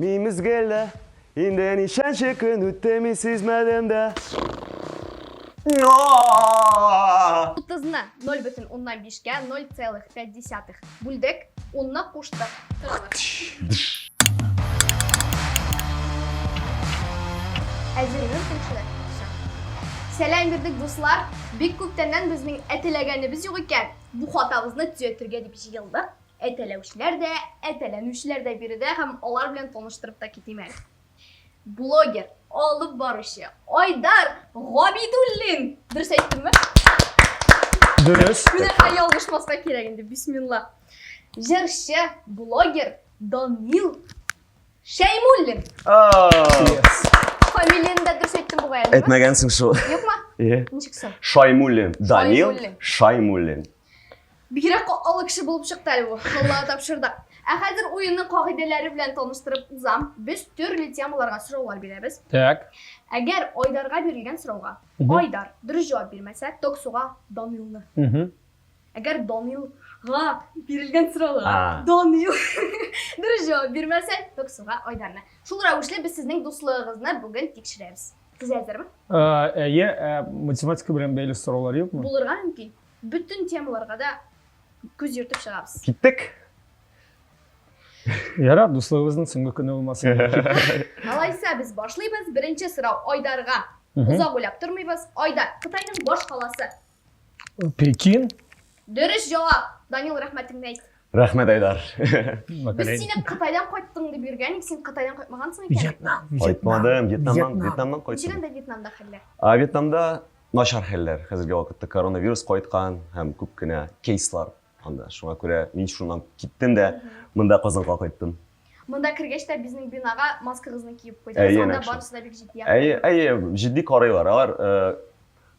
Мимезгелдә инде ничәнче көн үтте, мин сизмәдем дә. Утызны 0,5-кә 0,5 бүлдек, унны куштык. Әзерме кешеләр? Сәлам бирдек, дуслар. Бик күптәннән безнең әтеләгәнебез юк икән. Бу хатабызны төзәтергә дип җыелдык. Әтәләүчеләр дә, әтәләнүчеләр дә биредә һәм алар белән таныштырып та китим әле. Блогер, алып баручы Айдар Габидуллин. Дөрес әйттемме? Дөрес. Менә ялгышмаска кирәк инде, бисмилла. Җырчы, блогер Данил Шәймуллин. Yes. Фамилияне дә дөрес әйттем бугай әле. Әйтмәгәнсең шул. Юкмы? Е. Ничек соң? Шаймуллин. Данил Шаймуллин. Бигрәк катлаулы кеше булып чыкты әле бу. Аллага тапшырды. Ә хәзер уенның кагыйдәләре белән таныштырып узам. Без төрле темаларга сораулар бирәбез. Так. Әгәр Айдарга бирелгән сорауга Айдар дөрес җавап бирмәсә, ток суга Данилны. Әгәр Данилга бирелгән сорауга Данил дөрес җавап бирмәсә, ток суга Айдарны. Шул рәвешле без сезнең дуслыгыгызны бүген тикшерәбез. Сез әзерме? Әйе, математика белән бәйле сораулар юкмы? Булырга мөмкин. Бөтен темаларга да күз йөртеп чыгабыз. Киттек. Ярар, дуслыгыбызның соңгы көне булмасын. Алайса без башлыйбыз. Беренче сорау Айдарга. Озак уйлап тормыйбыз. Айдар, Кытайның баш каласы. Пекин. Дөрес җавап. Данил, рәхмәтеңне әйт. Рәхмәт, Айдар. Без сине Кытайдан кайттың дип йөргән идек, син Кытайдан кайтмагансың икән. Вьетнам. Кайтмадым, Вьетнамнан, Вьетнамнан кайттым. Ничек анда Вьетнамда хәлләр? А Вьетнамда Начар хәлләр. Хәзерге вакытта коронавирус кайткан һәм күп кенә кейслар анда. Шуңа күрә мин шуннан киттем дә монда Казанга кайттым. Монда кергәч тә безнең бинага маскагызны киеп куйдыгыз. Анда барысы да бик җитди. Әйе, әйе, җитди карыйлар. Алар э,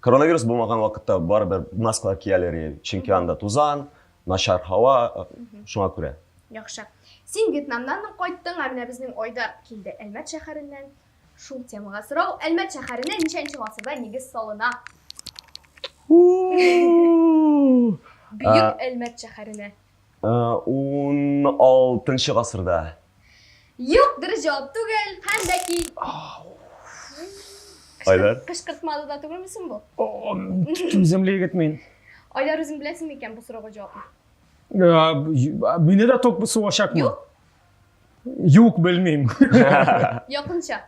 коронавирус булмаган вакытта барыбер маскалар кияләр, чөнки анда тузан, начар һава, э, шуңа күрә. Яхшы. Син Вьетнамнан кайттың, ә менә безнең Айдар килде Әлмәт шәһәреннән. Шул темага сорау. Әлмәт шәһәренә ничәнче гасырда нигез салына? Бөек Әлмәт шәһәренә. 16 гасырда. Юк, дөрес җавап түгел. Һәм дә ки. Айдар. Кычкыртмады да түгелме соң бу? Түземле егет мин. Айдар, үзең беләсең микән бу сорауга җавапны? Мине дә ток сугачакмы? Юк. Юк, белмим. Якынча.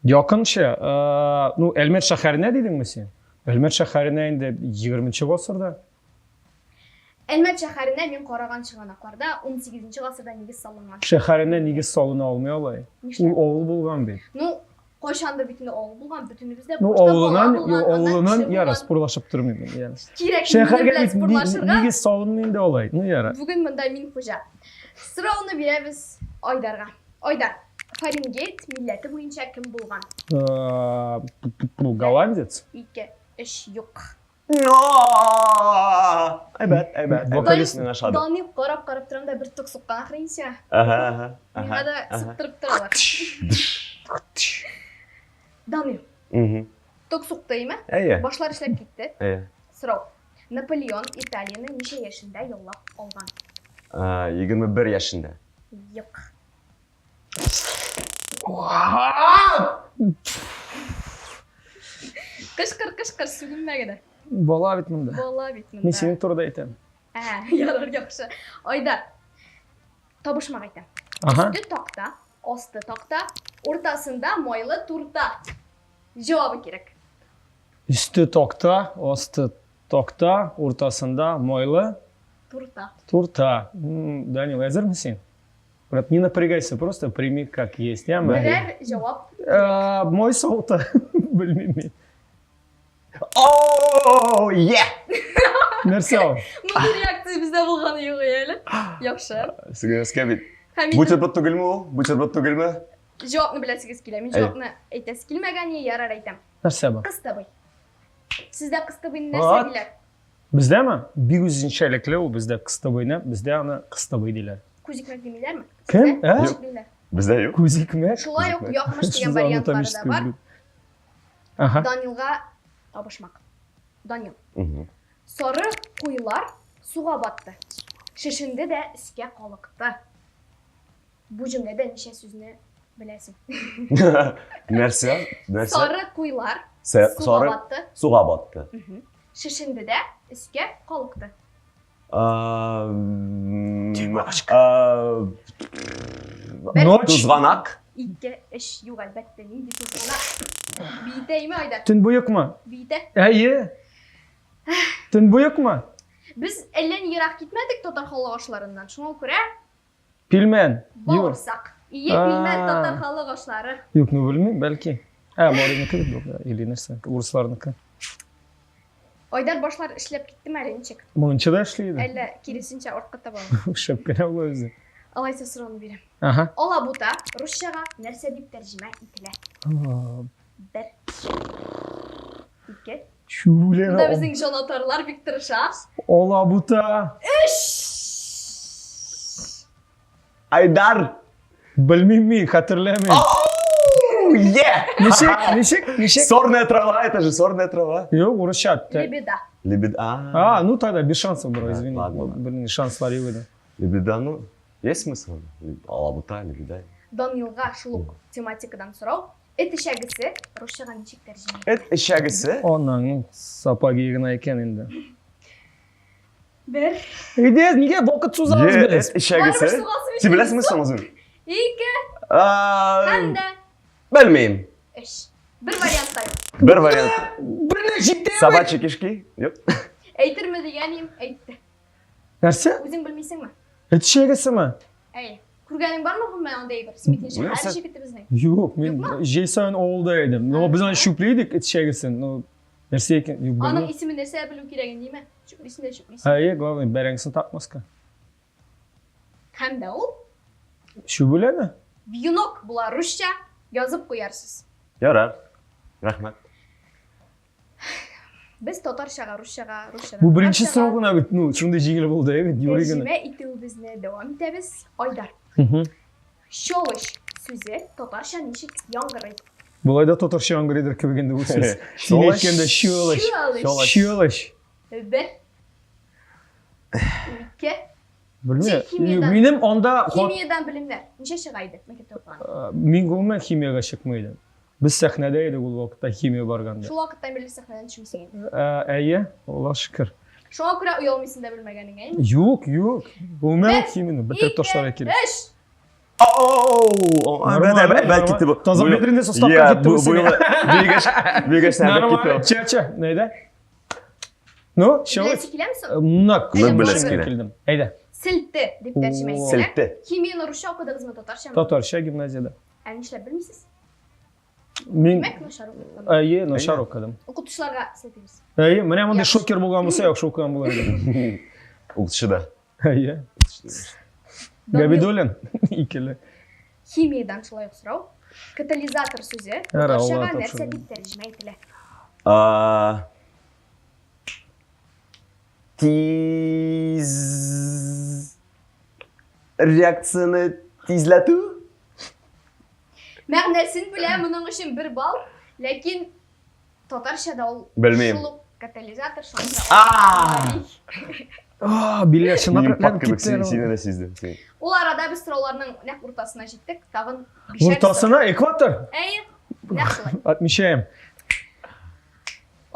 Якынча, э, ну, Әлмәт шәһәренә дидеңме син? Әлмәт шәһәренә инде 20 гасырда. Әлмәт шәһәренә мин караган чыганакларда 18 гасырда нигез салынган. Шәһәренә нигез салына алмый алай. Нишләп? Ул авыл булган бит. Ну, кайчандыр бит инде авыл булган, бөтенебез дә Ну, башта бала авылынан, булган, юк, аннан авылынан кеше яра, булган. спорлашып тормыйм мин, яра. Кирәк Шәһәргә минем белән бит спорлашырга. нигез салынмый инде алай. Ну, яра. Бүген монда мин хуҗа. Сорауны бирәбез Айдарга. Айдар, Фаренгейт милләте буенча кем булган? Э, Голландец? Ике, өч, юк. Әйбәт, әйбәт. Вокалист. Миңа ошады. Данил карап-карап торам да бер ток суккан ахры инде. Ага, ага. Миңа да суктырып торалар. Данил. Ток сукты, име? Әйе. Башлар эшләп китте. Әйе. Сорау. Наполеон Италияне ничә яшендә яулап алган? 21 яшендә. Юк. Кычкыр, кычкыр, сүгенмә генә. Бала бит монда. Бала бит монда. Мин синең турыда әйтәм. Ә, ярар, яхшы. Айдар, табышмак әйтәм. Ага. Өсте такта, асты такта, уртасында майлы турта. Җавабы кирәк. Өсте такта, асты такта, уртасында майлы турта. Турта. Данил, әзерме син? Брат, не напрягайся, просто прими как есть. Я Берәр җавап. Э, мой саута. Белмим мин. О, е! Нәрсә ул? Мондый реакция бездә булганы юк әле. Яхшы. Сүгенескә бит. Һәм инде Бутерброд түгелме ул? Бутерброд түгелме? җавапны беләсегез килә. Мин җавапны әйтәсе килмәгән, ярар әйтәм. Нәрсә бу? Кыстыбый. Сездә кыстыбыйны нәрсә Вот. диләр? Бездәме? Бик үзенчәлекле ул бездә кыстыбыйны, бездә аны кыстыбый диләр. Күз икмәк димиләрме? Кем? Сездә? Ә? Ничек диләр? Бездә юк. Күз икмәк. Шулай ук якмыш дигән Что за вариантлары да анатомическое бар. блюдо? Ага. Данилга табышмак. Данил. Мгм. Сары куйлар суга батты. Шешенде дә өскә калыкты. Бу җөмләдә ничә сүзне Беләсең. Нәрсә? Нәрсә? Сары куйлар суга сары батты. Суга батты. Шешенде дә өскә калыкты. Ночь. Тузганак. Ике, өч, юк, әлбәттә, нинди тузганак. Биетә име, Айдар? Төнбоекмы? Биетә. Әйе. Төнбоекмы? Без әллә ни ерак китмәдек татар халык ашларыннан. Шуңа күрә Пилмән. Бавырсак. Ие, пилмән татар халык ашлары. Юк, ну белмим, бәлки. Ә, Мариныкы бит бу, или нәрсә, урысларныкы. Айдар башлар эшләп киттеме әле ничек? Моңынчы да эшли иде. Әллә киресенчә артка таба. Шәп кенә була үзе. Алайса сорауны бирәм. Ага. Алабута русчага нәрсә дип тәрҗемә ителә? Бер. Ике. Чүле. Монда безнең җанатарлар бик тырыша. Алабута. Өч. Айдар. Белмим мин, хәтерләмим. Е! Ничек, ничек, ничек? Сорная трава, это же сорная трава. Юк, урысча. Лебеда. Лебеда. А, ну тогда без шансов, бро, извини. Ладно. Блин, шанслар юк иде. Лебеда, ну, есть смысл? Алабута, лебеда. Данилга шул ук тематикадан сорау. Эт эчәгесе русчага ничек тәрҗемә? Эт эчәгесе? Анаң сапоги гына икән инде. Бер. Әйдә, нигә вакыт сузабыз без? Эт эчәгесе? Син беләсеңме соң үзең? Ике. Һәм дә. Белмим. Өч. Бер вариант та юк. Бер вариант. Берне җитте. Собачьи кишки? Юк. Әйтерме дигән им, әйтте. Нәрсә? Үзең белмисеңме? Эт эчәгесеме? Әй. Күргәнең бармы гомумән андый әйбер? Син бит шәһәр җегете безнең. Юк, мин җәй саен авылда идем. Но без аны чүпли идек эт эчәгесен. Ну, нәрсә икән? Юк, Аның исеме нәрсә белү кирәген димә. Чүплисең дә чүплисең. Әйе, главное, бәрәңгесен тапмаска. Һәм дә ул Чүбеләме? Вьюнок була русча, язып куярсыз. Ярар. Рәхмәт. Без татарчага, русчага, русчадан Бу беренче сорау гына бит, ну, шундый җиңел булды, ә бит, юри генә. Тәрҗемә итүебезне дәвам итәбез. Айдар. Щелочь сүзе татарча ничек яңгырый? Болай да татарча яңгырыйдыр кебек инде бу сүз. Син әйткәндә щелочь. Щелочь. Бер. Ике. Белмим. Минем анда химиядән белемнәр ничә чыга иде мәктәптә укыганда? Мин гомумән химиягә чыкмый идем. Без сәхнәдә идек ул вакытта химия барганда. Шул вакыттан бирле сәхнәдән төшмисең инде. Әйе, Аллаһ шөкер. Шуңа күрә оялмыйсың да белмәгәнеңә, әйеме? Юк, юк. Гомумән химияне бетереп ташларга кирәк. Өч. Әбәт китте бу. Таза бедринде составка китте бу. Бу юлы бигәш, бигәш әбәт китте. Чә, чә, әйдә. Ну, чә. Беләсе киләме соң? Нык. Нык беләсе килә. Килдем. Әйдә. Селте дип тәрҗемә ителә. Селте. Химияне русча укыдыгызмы, татарчамы? Татарча гимназиядә. Ә нишләп белмисез? Мин Димәк, начар укыдым. Әйе, начар укыдым. Укытучыларга селтибез. Әйе, менә мондый шокер булган булса, яхшы укыган булыр идем. Укытучы да. Әйе. Габидуллин икеле. Химиядән шулай ук сорау. Катализатор сүзе татарчага нәрсә дип тәрҗемә ителә? Тиз реакцияне тизләтү? Мәгънәсен белә, моның өчен бер балл, ләкин татарча да ул Белмим. шул ук катализатор, шул А, билгеле, чынлап Минем рәтләнеп пап кебек китте. син, сине дә сиздем. Син. Ул арада без сорауларның нәкъ уртасына җиттек, тагын бишәр Уртасына экватор. Әйе, нәкъ шулай. Отмечаем.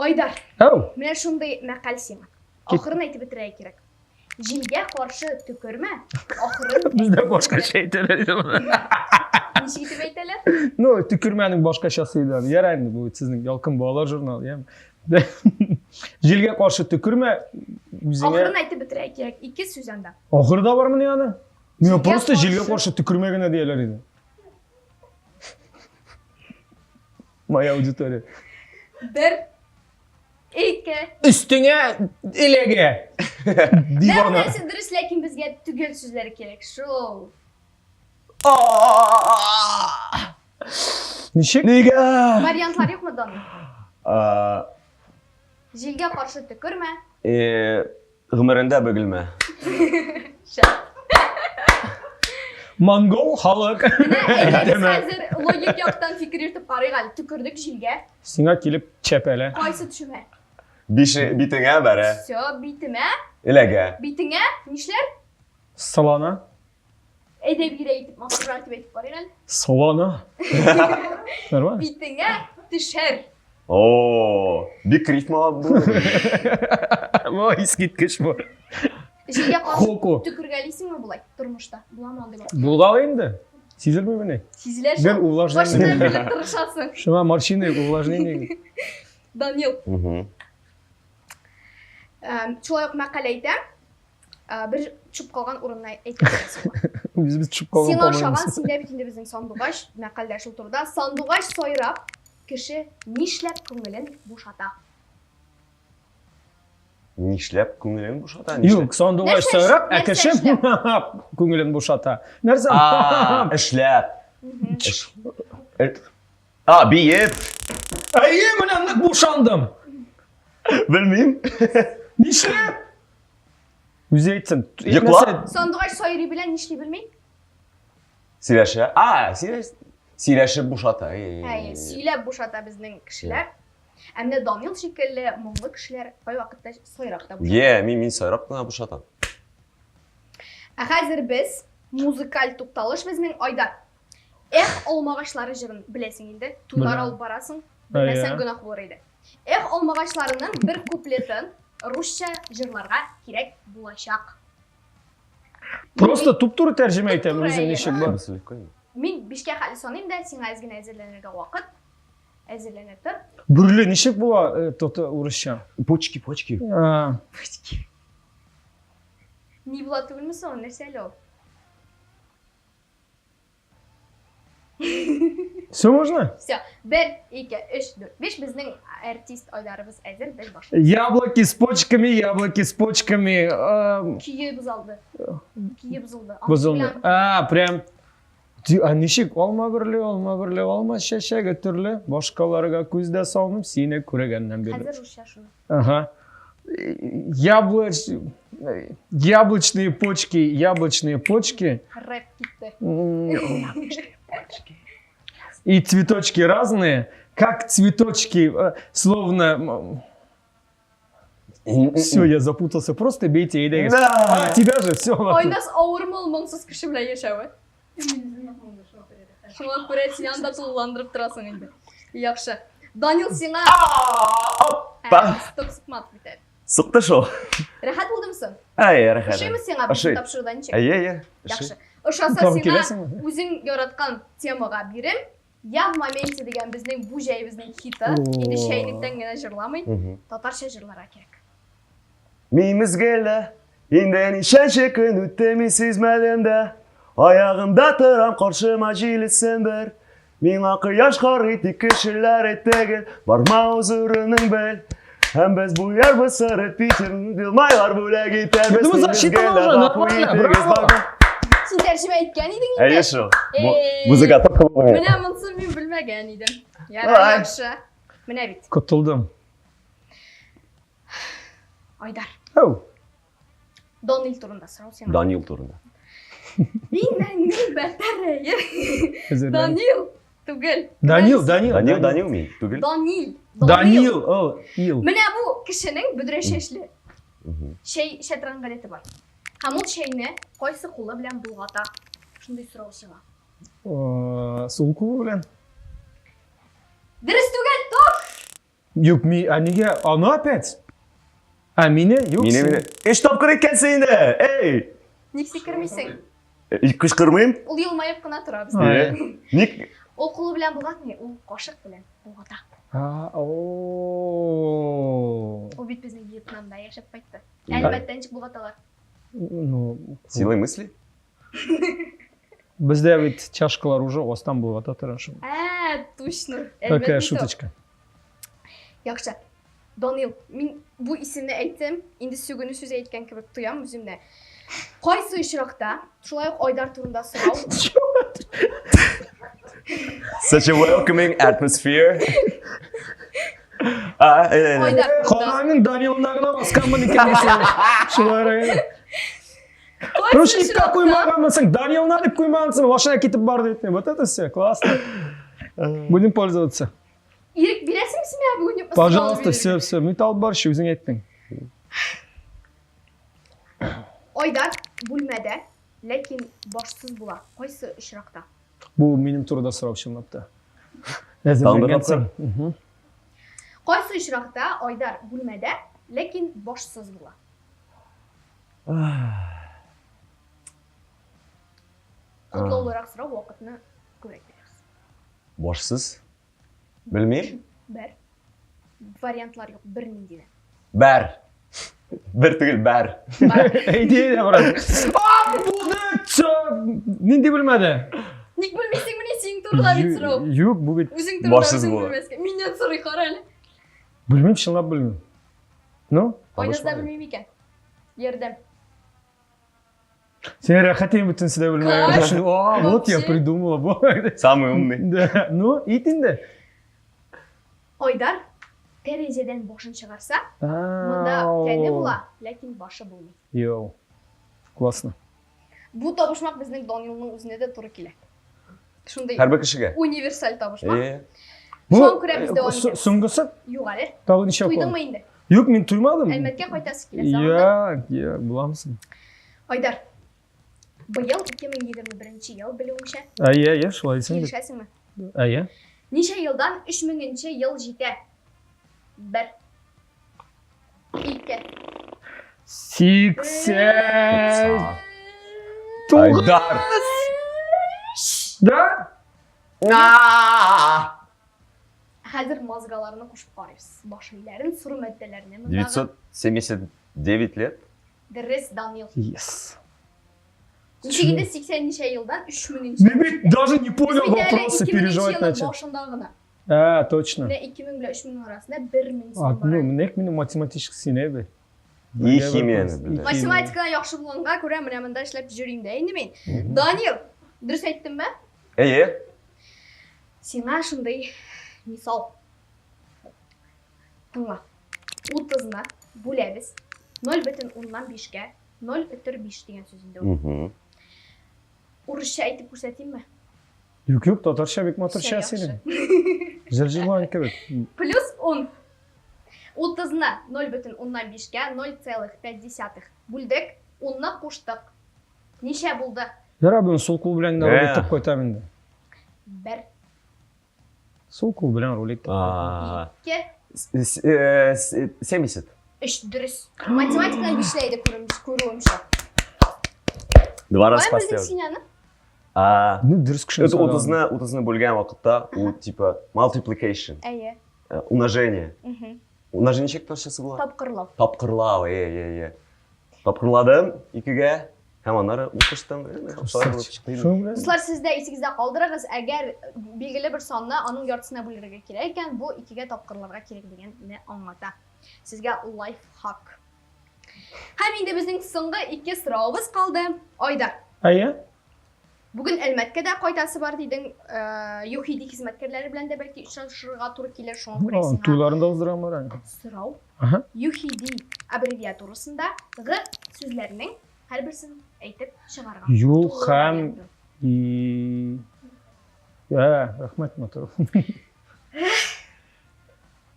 Айдар, Әу. менә шундый мәкаль сиңа. Ахырын әйтеп бетерергә кирәк. Җилгә каршы төкермә, ахырын Бездә башкача әйтәләр иде моны. Ничек итеп әйтәләр? Ну, төкермәнең башкачасы иде. Ярар инде бу сезнең Ялкын балалар журналы, яме. Җилгә каршы төкермә, үзеңә Ахырын әйтеп бетерергә кирәк. Ике сүз анда. Ахыры да бармыни аны? Миңа Җилгә просто җилгә каршы каршы төкермә генә дияләр иде. Моя аудитория. Бер, ике. Өстеңә эләгә. Дивана. Нәрсә дөрес, ләкин безгә төгәл сүзләр кирәк. Шул. Ничек? Нигә? Вариантлар юкмы, Дана? Җилгә каршы төкермә. Э, Гомерендә бөгелмә. Шәп. Монгол халык. Менә әйдәгез хәзер логик яктан фикер йөртеп карыйк әле. Төкердек җилгә. Сиңа килеп чәпәлә. Кайсы төшемә? Бише битеңә бәрә. Все, битемә. Эләгә. Битеңә нишләр? Сылана. Әдәбирәк итеп, матуррак итеп әйтеп карыйк әле. Сылана. Нормально? Битеңә төшәр. О, бик рифма бу. Бу искиткеч бу. Җилгә каршы Хоку. төкергәлисеңме болай тормышта? Буламы андый вакыт? Булгалы инде. Сизелмимени? Сизелә Гел шул. увлажнение. Башыннан белеп тырышасың. Шуңа морщины увлажнение. Данил, Мгм. шулай ук мәкалә әйтәм. Бер төшеп калган урынына әйтеп бирәсең. Үзебез төшеп калган. Сиңа ошаган, синдә бит инде безнең сандугач, мәкальләр шул турыда. Сандугач сайрап, кеше нишләп күңелен бушата? Нишләп күңелен бушата? Юк, сандугач Нәрсә сайрап, ә нәрсә кеше күңелен бушата. Нәрсә? А, эшләп. Мгм. Эш- А, биеп. Әйе, менә нык бушандым. Белмим. Нишләп? Үзе әйтсен. Йоклап? Нәрсә? Сандугач сайрый белән нишли белми? Сөйләшә. А, сөйләш. Сөйләшеп бушата. Әйе, сөйләп бушата безнең кешеләр. Ә менә Данил шикелле моңлы кешеләр кайвакытта сайрап та бушата. Е, мин сайрап кына бушатам. Ә хәзер без музыкаль тукталыш безнең Айдар. Эх, алмагачлары җырын беләсең инде. Туйлар Беләм. алып барасың. Белмәсәң Әйе. гөнаһ булыр иде. Эх, алмагачларының бер куплетын русча җырларга кирәк булачак. Просто туп-туры тәрҗемә итәм Туп-туры, үзең әйе. ничек бар. Бусы легко инде. Мин бишкә хәтле саныйм да, сиңа әз генә әзерләнергә вакыт. Әзерләнә тор. Бөрле ничек була тоты урысча? Почки, почки. А, Ни була түгелме соң? Нәрсә әле ул? Все можно? Все. Бер, ике, өч, дүрт, биш. Безнең артист Айдарыбыз әзер, без башлыйбыз. Яблоки с почками, яблоки с почками. Көе бозылды. Көе бозылды. Аны Бозылды. белән- А, прям. А ничек? Алма берле, алма берле, алма чәчәге төрле. Башкаларга күз дә салмыйм, сине күргәннән бирле. Хәзер русча шуны. Ага. Яблочные почки, яблочные почки. Рэп китте. И цветочки разные, как цветочки, словно... Все, я запутался. Просто бейте и дегез. Да. А, тебя же, все. Айназ авырмы ул моңсыз кеше белән яшәве? Шуңа күрә син анда тулыландырып торасың инде. Яхшы. Данил сиңа Опа. Сток сыкмады бит әле. Сыкты шул. Рәхәт булдымы соң? Әй, рәхәт. Ошыймы сиңа Ошый. безнең тапшыруда ничек? Әйе, әйе. Ошый. Яхшы. Ошаса Тагын сиңа киләсеңме? үзең яраткан темага бирем. Я в моменте дигән безнең бу җәебезнең хиты. О. Инде чәйнектән генә җырламый, Мгм. татарча җырларга кирәк. Мин мизгелдә, инде ничәнче көн үтте, мин сизмәдем дә. Аягымда торам, каршыма җил бер. Миңа кояш карый, тик кешеләр әйтәгел, барма үз урының бел. Һәм без буярбыз сары Питер, елмайлар бүләк итәбез. Я думаю, защита Мизгелдә нужна, гафу нормально, итегез, браво. барма. Син тәрҗемә иткән идең инде. Әйе шул. Эй. Музыка тапкан. Менә монсын мин белмәгән идем. Ярар, Давай. яхшы. Менә бит. Котылдым. Айдар. Әу. Данил турында сорау сиңа. Данил турында. Инәңнең бәтәрәе. Әзерлән. Данил түгел. Данил, Данил. Данил, Данил мин түгел. Данил. Данил, ул, ил. Менә бу кешенең бөдрә чәчле Мгм. чәй эчә торган гадәте бар. Һәм ул чәйне кайсы кулы белән болгата? Шундый сорау сиңа. Сул кулы белән. Дөрес түгел, ток! Юк, ми, а нигә? Аны опять? А мине? Юк. Мине, син. мине. Өч тапкыр әйткәнсең инде. Эй! Ник сикермисең? Кычкырмыйм. Ул елмаеп кына тора бездә. Ай. Ник? Ул кулы белән болгатмый, ул кашык белән болгата. А, о. Ул бит безнең Вьетнамда яшәп кайтты. Да. Әлбәттә, ничек болгаталар? Ну, Силой мысли? Бездә бит чашкалар уже астан болгата тора шул. Ә, точно. Такая Әлбәттә. шуточка. Яхшы. Данил, мин бу исемне әйттем, инде сүгенү сүзе әйткән кебек тоям үземне. Кайсы очракта, шулай ук Айдар турында сорау. Such a welcoming atmosphere. А, Айдар турында. Хананың Данилына гына басканмын икән дисең. Шулай. Кайсы Ручникка очракта- куймаганмысың, Данилына дип куймагансың, машина китеп барды дип. Вот это все, классно. Будем пользоваться. Ирек бирәсеңме син миңа бүген юкмы? Пожалуйста, все, все. Мин алып барчы, үзең әйттең. Айдар бүлмәдә ләкин башсыз була. Кайсы очракта? Бу минем турыда сорау чынлап та. Тагын бер Әзерләнгәнсең. Кайсы очракта Айдар бүлмәдә, ләкин башсыз була? Катлаулырак сорау, вакытны күбрәк бирәбез. Башсыз? Белмим. Бер. Вариантлар юк, бернинди дә. Бәр. Бер түгел, бәр. Әйдә, әйдә, брат. А, булды! Чё? Нинди бүлмәдә? Ник белмисең мени синең турыда бит сорау. Юк, бу бит. Үзең турыда Башсыз үзең була. белмәскә. Миннән сорый, кара әле. Белмим, чынлап белмим. Ну? Айназ да белмим икән. Ярдәм. Син рәхәт инде бөтенесе дә белмәгән. Кайф. А, вот я Вообще. придумала. бу. Самый умный. Да, ну, ит инде. Айдар тәрәзәдән башын чыгарса, монда тәне була, ләкин башы булмый. Йоу. Классно. Бу табышмак безнең Данилның үзенә дә туры килә. Шундый Һәрбер кешегә. универсаль табышмак. Э, Бу Шуңа күрә без дәвам итәбез. Соңгысы? Юк әле. Тагын ничә Туйдыңмы инде? Юк, мин туймадым. Әлмәткә кайтасы килә сагындым. Я, я, буламысың? Айдар. Быел 2021 ел белүемчә. Әйе, әйе, шулай дисең бит. Килешәсеңме? Әйе. Ничә елдан 3000 ел җитә? Бер. Ике. 89. Айдар. Да? А! Хәзер мозгаларны кушып карыйбыз. Баш миләрен, соры матдәләрне мондагы. 979 лет. Дөрес, Данил. Yes. Ничек инде 80 ничә елдан 3000 Мин бит даже не понял вопроса, переживать начал. Башында гына. А, точно. Менә 2000 белән 3000 арасында 1000 А, сум ну, бар. нәкъ минем математический нәбе. И химияне белә. Математикадан яхшы булганга күрә менә монда эшләп йөрим дә инде мин. Данил, дөрес әйттемме? Әйе. Сиңа шундый мисал. Тыңла. 30-ны бүләбез. 0,5-кә 0,5 дигән сүз инде ул. Мгм. Урысча әйтеп күрсәтимме? Юк, юк, татарча бик матурча Всё, синең. Җыр җырлаган кебек. Плюс 10. 30-ны 0,5-кә 0,5 бүлдек, 10-ны куштык. Ничә булды? Ярар, бүген сул кул белән генә Ә. руль итеп кайтам инде. 1, Сул кул белән руль итеп. А, 2, 70. 3 дөрес. Математикадан бишле иде күрүемчә. Два раза Каян белдең поставил. син аны? А, Ну, дөрес кеше. Это 30-ны бүлгән вакытта ул типа multiplication, Әйе. умножение. Мгм. Умножение ничек татарчасы була? Тапкырлау. Тапкырлау, е, е, е. Тапкырладым икегә һәм аннары укыштым. Шулай булып чыкты инде. Шуның белән. Дуслар, сез дә исегездә калдырыгыз, әгәр билгеле бер санны аның яртысына бүлергә кирәк икән, бу икегә тапкырларга кирәк дигәнне аңлата. Сезгә лайфхак. Һәм инде безнең соңгы ике соравыбыз калды. Айдар, Әйе. бүген Әлмәткә дә кайтасы бар дидең, ЮХИДИ хезмәткәрләре белән дә бәлки очрашырга туры килер, шуңа күрә сиңа Туйларын да уздырамлар әле. сорау. Аһа. ЮХИДИ аббревиатурасында г сүзләренең һәрберсен әйтеп чыгарга. Ю Тулы һәм варианты. и. Ә, рәхмәт, матур.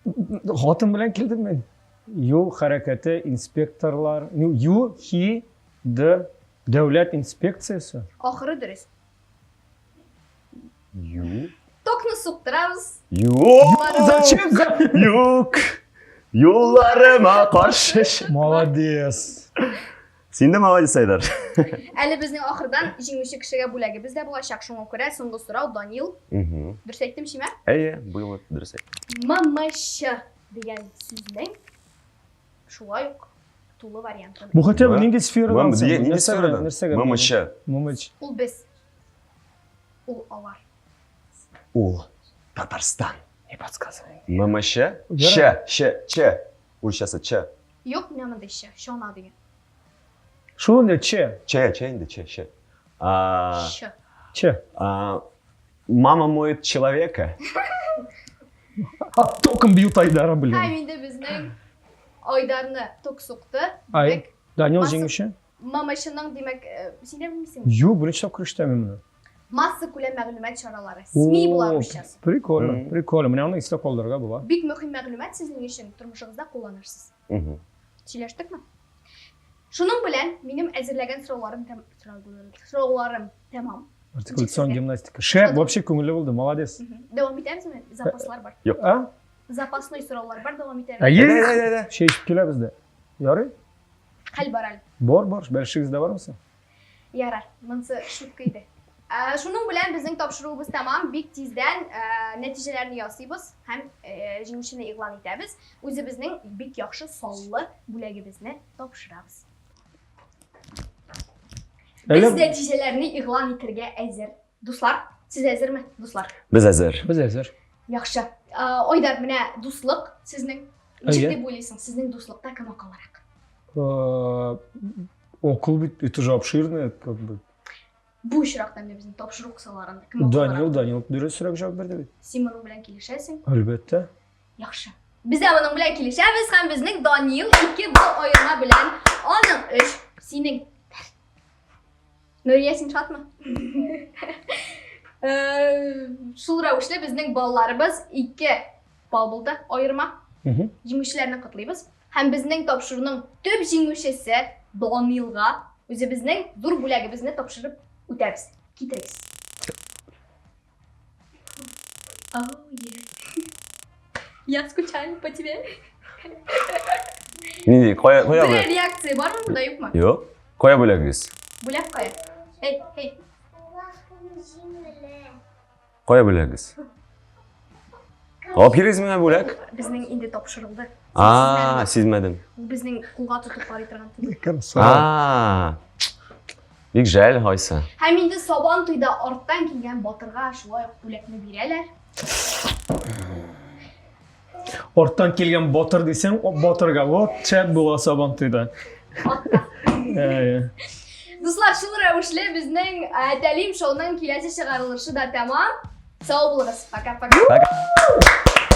Хатын белән килдем мин. Юл хәрәкәте инспекторлар, ну, Ю Хи Д дәүләт инспекциясе. Ахыры дөрес. Ю. Токны суктырабыз. Юк. Зачем? Юк. Юлларыма каршы. Молодец. Син дә молодец, Айдар. Әле безнең ахырдан җиңүче кешегә бүләгебез дә булачак. Шуңа күрә соңгы сорау Данил. Мгм. Дөрес әйттем шимә? Әйе, бу юлы дөрес әйттең. ММЧ дигән сүзнең шулай ук тулы варианты. Бу хотя бы Да. нинди сферадан? Мм, соң? нинди Нәрсә белән- сферадан? Нәрсәгә? ММЧ. ММЧ. Ул без. Ул алар. Ул Татарстан. Не подсказывай. ММЧ? Ярар. Ч, Ч, Ч. Урысчасы Ч. Юк, менә монда Ч, чана дигән. Шул инде Ч. Ч, Ч инде, Ч, Ч. А, Ч. Ч. а, Мама моет человека. А током бьют Айдара, блин. Һәм инде безнең Айдарны ток сукты. Ай. Димәк, Данил Масса- җиңүче. ММЧның, димәк, син дә белмисеңме? Юк, беренче тапкыр ишетәм мин моны. Масса күләм мәгълүмат чаралары. СМИ була О, русчасы. Прикольно, Мгм. прикольно. Менә аны истә калдырырга була. Бик мөһим мәгълүмат сезнең өчен тормышыгызда кулланырсыз. Мгм. Сөйләштекме? Шуның белән минем әзерләгән сорауларым тәм сорауларым тәмам. Артикуляцион гимнастика. Шәп, вообще күңелле булды, молодец. Дәвам итәбезме? Запаслар бар. Юк. А? Запасной сораулар бар, дәвам итәбез. Әйе. Әйдә, әйдә, әйдә. Чәй эчеп киләбез дә. Ярый? Хәл бар әле. Бар, бар. Бәлешегез дә бармы соң? Ярар, монысы шутка иде. Ә, Шуның белән безнең тапшыруыбыз тәмам. Бик тиздән ә, нәтиҗәләрне ясыйбыз һәм ә, җиңүчене игълан итәбез. Үзебезнең бик яхшы саллы бүләгебезне тапшырабыз. Без Әллә нәтиҗәләрне игълан итәргә әзер. Дуслар, сез әзерме, дуслар? Без әзер. Без әзер. Яхшы. Ә, Айдар, менә дуслык сезнең. Ничек Әйе. дип уйлыйсың, сезнең дуслыкта кем акыллырак? Э, Акыл бит, это же обширное, как бы. Бу очракта менә безнең тапшыру кысаларында кем Данил, Данил дөресрәк җавап бирде бит. Син моның белән килешәсең? Әлбәттә. Яхшы. Без дә моның белән килешәбез һәм безнең Данил 2 балл аерма белән аның 3, синең 1. Нурия, син шатмы? Э, шул рәвешле безнең балларыбыз 2 балл булды аерма. Җиңүчеләрне котлыйбыз. Һәм безнең тапшыруның төп җиңүчесе Данилга үзебезнең зур бүләгебезне тапшырып үтәбез. Китерегез. Oh, yeah. Я скучаю по тебе. Нинди? Кая кая Берәр реакция бармы монда, юкмы? Юк. Кая бүләгегез? Бүләк кая? Эй, эй. Кая бүләгегез? Алып килегез миңа бүләк. Безнең инде тапшырылды. А, сизмәдем. Ул безнең кулга тотып карый торган түгел. Красава. А. Бик жәл, хайсы. Һәм инде Сабан туйда арттан килгән батырга шулай ук бүләкне бирәләр. Арттан килгән батыр дисәң, батырга вот шәп була Сабан туйда. Атта. Әйе. Дуслар, шул рәвешле безнең э, Тәлим шоуның киләсе чыгарылышы да тәмам. Сау булыгыз. Пока-пока. Пока.